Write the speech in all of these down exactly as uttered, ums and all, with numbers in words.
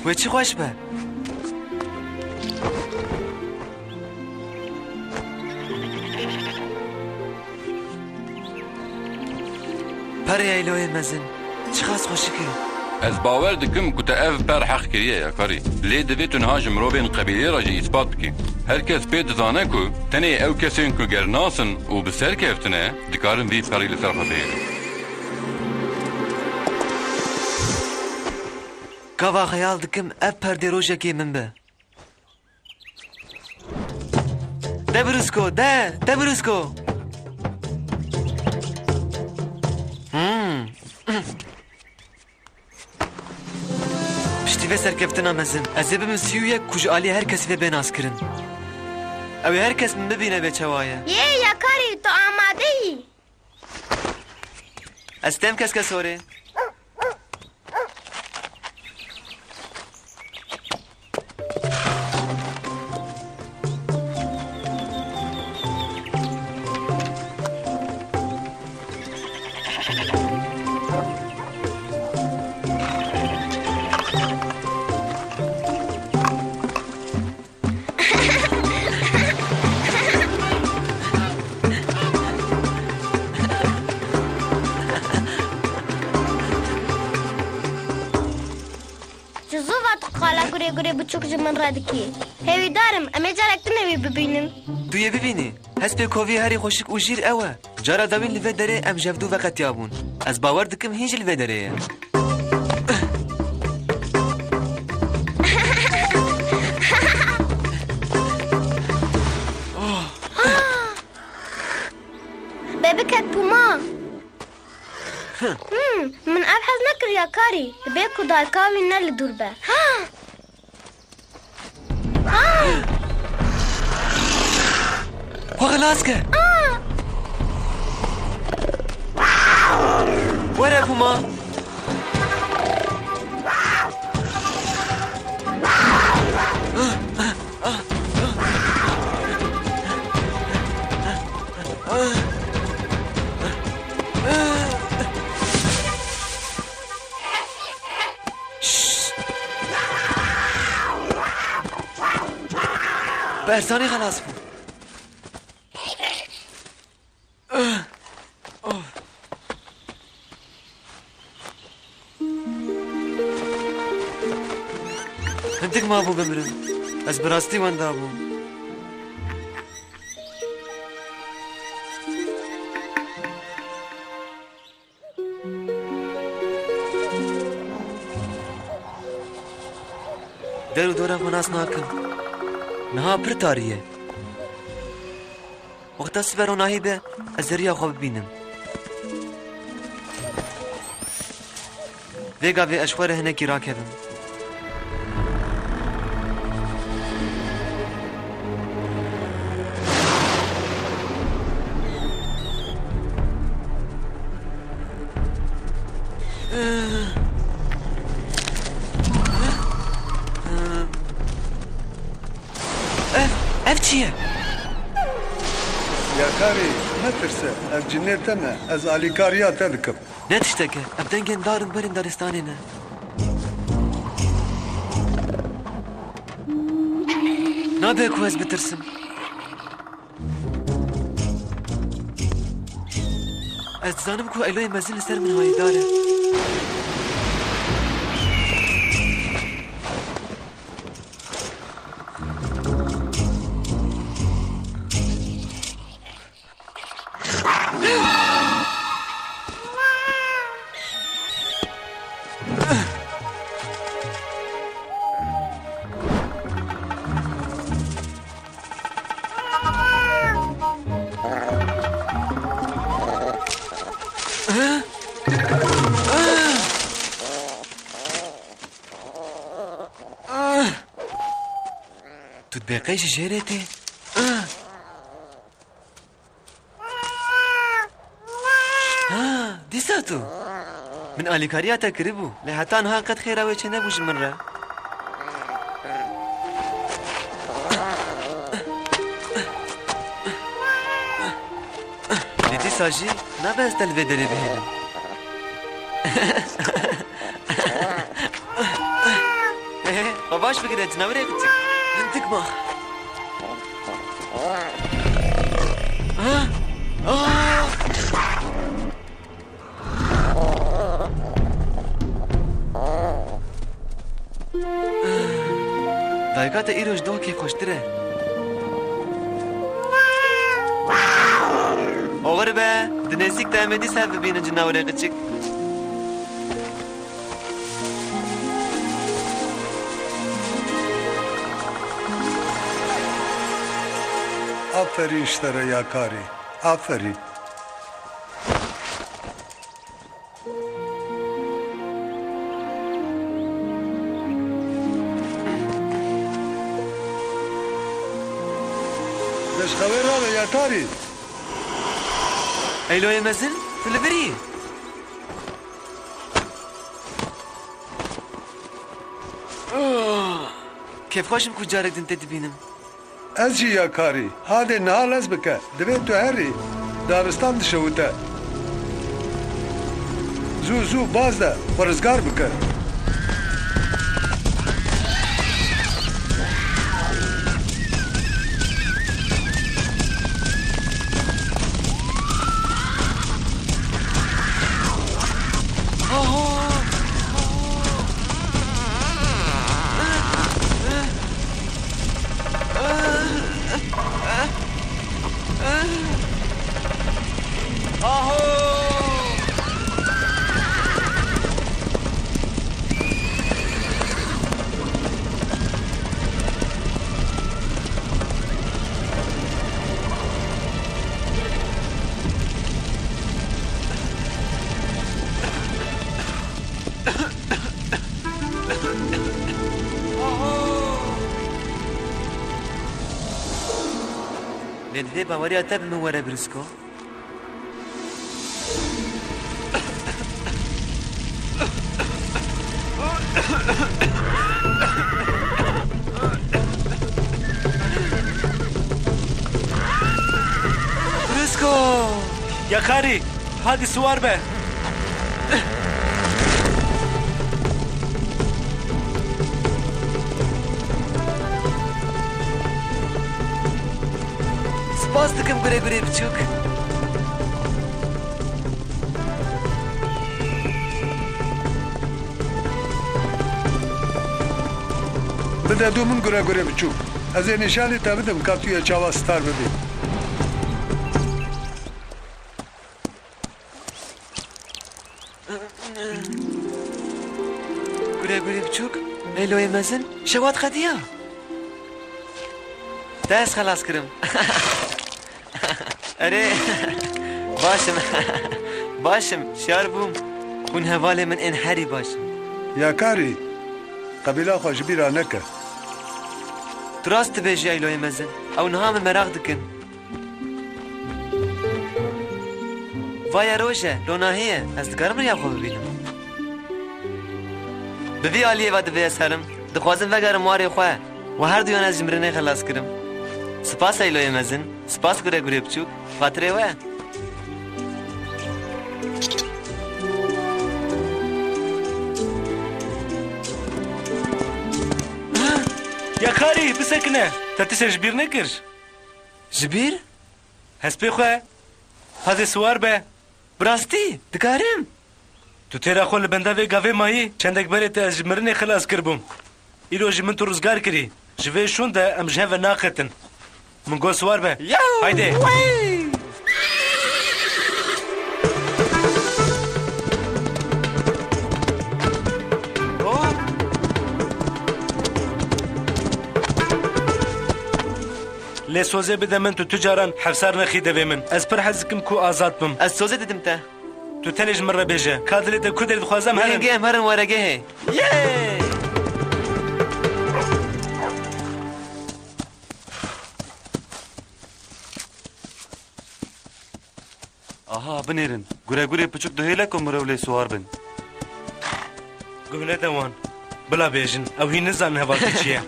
Wê çi xweş be. Perê Eyloyê mezin, çiqas xweşik e. Ez bawer dikim ku te ev per heq kiriye, Yakarî. Lê divê tu niha ji mirovên qebîlê re jî îspat bikî. Her kes pê dizane ku tenê ew kesên ku gernas in û bi ser keftine, dikarin vî perî li ser xwe bihêlin. Gava xeyal dikim ev per dê rojekê min be. De birûsko, de, de birûsko. Hmm. Piştî vê serkeftina mezin, ez ê bibim sî û yek ku ji alî her kesî ve bê naskirin. Ew ê her kes min bibîne bê çawa ye. Yê, Yakarî, tu amade yî? Ez têm keske sorê. Ji zû ve tu qala gurê gurê biçûk ji min re dikî. Hêvîdar im, em ê carek din ê wî bibînin. Tu yê bibînî. Hespê kovî herî xweşik û jîr ew e. Cara dawîn li vê derê em ji hevdû veqetiyabûn. Ez bawer dikim hîn jî li vê derê ye. Bê biket Pûma. Hmm, min ev hez nekir Yakarî. Dibê ku dayika wî ne li dûr be. Ha! Xwe xilas ke. Were Pûma. Bi erzanî xelas bû. Hindik mabû bimirim. Ez bi rastî wenda bûm. Der û dora xwe nas nakim. Niha pir tarî ye. Wexta sibe ronahî be, ez zeriya xwe bibînim. Vê gavê ez ji xwe re hinekî rakevim. Ev, ev çi ye? Yakarî, metirse, ev cinê te ne, ez alîkariya te dikim. Ne tiştek e, ev dengên dar in berên daristanê ne. Nabe ku ez bitirsim. Ez dizanim ku Eloyê mezin li ser min hayîdar e. Tu dibê qey ji jêrê tê? Ha, dîsa tu. Min alîkariya te kiribû, lê heta niha qet xêra wê çênebû ji min re. Lê dîsa jî nabe ez te li vê derê bihêlim. Bigire, cinawerê qîçik. Hindik ma. Ha? Ah! Dayika te îro ji doh kêfxweştir e. Oxir be, di nêzîk de em ê dîsa bibînin cinawerê qîçik. Aferîn ji te re ya karî. Aferîn. Te ji xewê rabe ya karî. Eyloyê mezin, tu li vir î? Kêfxweş im ku carek din te dibînim. Ez jî ya karî. Hadê niha lez bike. Divê tu herî. Daristan dişewite. Zû zû baz de. Xwe rizgar bike. Lê divê baweriya te bi min were, Brûsko. Brûsko! Ya karî, hadî siwar be. Spas dikim gure gurê biçûk. Bide dû min gure gurê biçûk. Ez ê nîşanî te bidim ka tu yê çawa star bibî. Gure gurê biçûk, Leyloyê mezin, şewat qediya. Te ez xelas kirim. Erê, baş im. Baş im, şiyar bûm. Hûn hevalê min ên herî baş in. Ya karî, qebîla xwe ji bîra neke. Tu rast dibêjî Eyloyê mezin. Ew niha min meraq dikin. Vaye roj e, lo nahê ye. Ez dikarim riya xwe bibînim. Bi vî aliyê ve divê ez herim. Dixwazim vegerim warê xwe. We herduyan ez ji mirinê xelas kirim. Spas Eyloyê mezin. Spas gure gurê biçûk. Xatirê we. Ya karî, bisekine. Te tiştek ji bîr nekir? Ji bîr? Hespê xwe. Hadê siwar be. Bi rastî, dikarim. Tu têra xwe li benda vê gavê mayî, çendek berê te ez ji mirinê xilas kiribûm. Îro jî min tu rizgar kirî. Ji vê şûn de em ji hev ve naqetin. Min got siwar be. Yow! Haydi. Wey! Hop! Lê sozê bide min, tu tu caran hefsar nexî devê min. Ez pir hez dikim ku azad bim. Ez sozê didim te. Tu tenê ji min re bêje. Ka dilê te ku derê dixwaze em herin. Yê em herin weregehê. Yê! Aha, binêrin. Guregurê piçûk dihêle ku mirov lê siwar bin. Guh nede wan. Bila bêjin. Ew hîn nizanin hevaltî çi ye.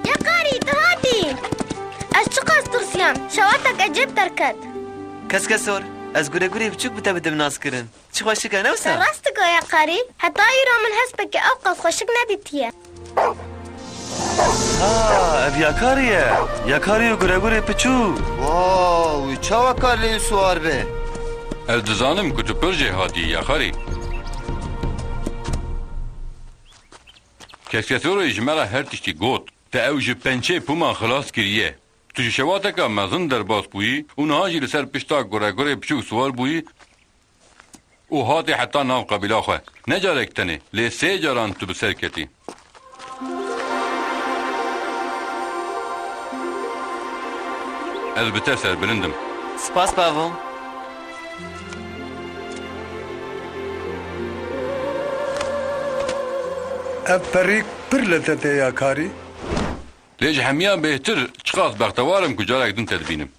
Ya karî, tu hatî? Ez çiqas tirsiyam. Şewatek ecêb derket. Keskesor, Ez guregurê biçûk bi te bidim naskirin. Çi xweşik e, ne wisa? Te rast digo Yakarî. Heta îro min hespekê ew qas xweşik nedîtiye. Ha, ev Yakarî ye. Yakarî û guregurê piçûk. Wow, wî çawa kar lê wî siwar be? Ez dizanim ku tu pir jêhatî yî, Yakarî. Keskesoroyê ji me re her tiştî got. Te ew ji pençê puman xilas kiriye. Tu ji şewateka mezin derbas bûyî û niha jî li ser pişta guregurê piçûk siwar bûyî û hatî heta nav qebîla xwe. Ne carek tenê, lê sê caran tu bi ser ketî. Ez bi te serbilind im. Spas, bavo. Ev perîk pir lezet e, Yakarî. Lê ji hemiyan bêhtir çiqas bextewar im ku carek din te dibînim.